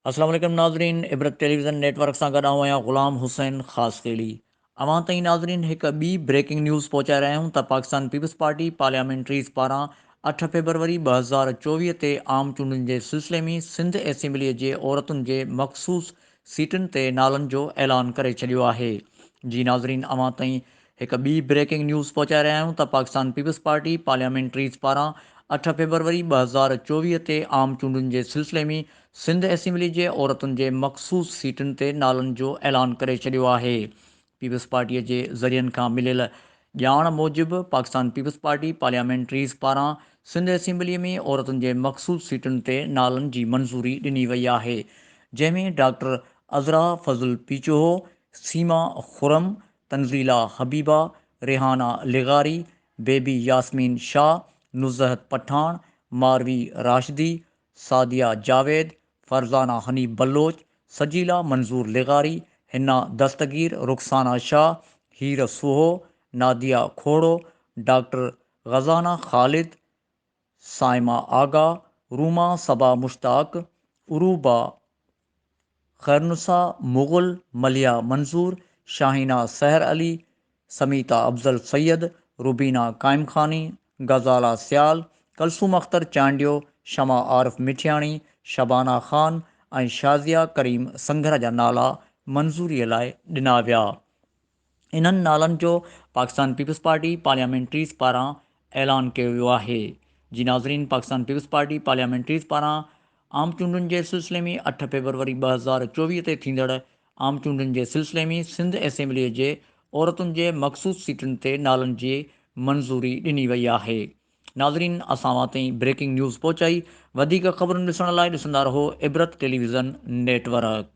السلام عليڪم ناظرين عبرت ٽيليويزن نيٽ ورڪ سان گڏ آئون آهيان غلام حسين خاصخيلي اوهان تائين ناظرين هڪ ٻي بريڪنگ نيوز پهچائي رهيا آهيون ته پاڪستان پيپلز پارٽي پارليامينٽريز پاران 8 فيبروري 2024 تي عام چونڊن جي سلسلي ۾ سنڌ اسيمبلي جي عورتن جي مخصوص سيٽن تي نالن جو اعلان ڪري ڇڏيو آهي جي ناظرين اوهان تائين هڪ ٻي بريڪنگ نيوز پهچائي رهيا آهيون ته پاڪستان پيپلز پارٽي پارليامينٽريز پاران 8 فيبروري 2024 تي عام چونڊن جي سلسلي ۾ سنڌ اسيمبلي جي عورتن جي مخصوص سيٽن تي نالن جو اعلان ڪري ڇڏيو آهي. پيپلز پارٽي جي ذريعن کان مليل ڄاڻ موجب پاڪستان پيپلز پارٽي پارليامينٽريز پاران سنڌ اسيمبلي ۾ عورتن جي مخصوص سيٽن تي نالن جي منظوري ڏني وئي آهي جنهن ۾ ڊاڪٽر عذرا فضل پيچوهو، سيما خرم، تنزيلا حبيبه، ريحانه لغاري، بيبي ياسمين شاهه، نزهت پٺاڻ، ماروي راشدي، سعديه جاويد، فرزانه حنيف بلوچ، سجيلا منظور لغاري، حنا دستگير، رخسانه شاهه، هير سوهو، ناديه کوڙو، ڊاڪٽر غزانه خالد، صائمه آغا، روما صبا مشتاق، عروبه خيرالنساء مغل، مليحه منظور، شاهينه سحر علي، سميتا افضل سيد، روبينا قائمخاني، غزاله سيال، ڪلثوم اختر چانڊيو، شمع عارف مٺياڻي، شبانه خان ۽ شازيه ڪريم سنگهر جا نالا منظوري لاء ڏنا ويا. انهن نالن جو پاڪستان پيپلز پارٽي پارليامينٽريز پاران اعلان ڪيو ويو آهي. جي ناظرين پاڪستان پيپلز پارٽي پارليامينٽريز پاران عام چونڊن جي سلسلي ۾ 8 فيبروري 2024 تي ٿيندڙ عام چونڊن جي سلسلي ۾ سنڌ اسيمبلي جي عورتن جي مخصوص سيٽن تي نالن جي منظوري ڏني وئي آهي. ناظرين اسان اوهان تائين بريڪنگ نيوز پهچائي وڌيڪ خبرن ڏسڻ لاء ڏسندا رهو عبرت ٽيليويزن نيٽ ورڪ.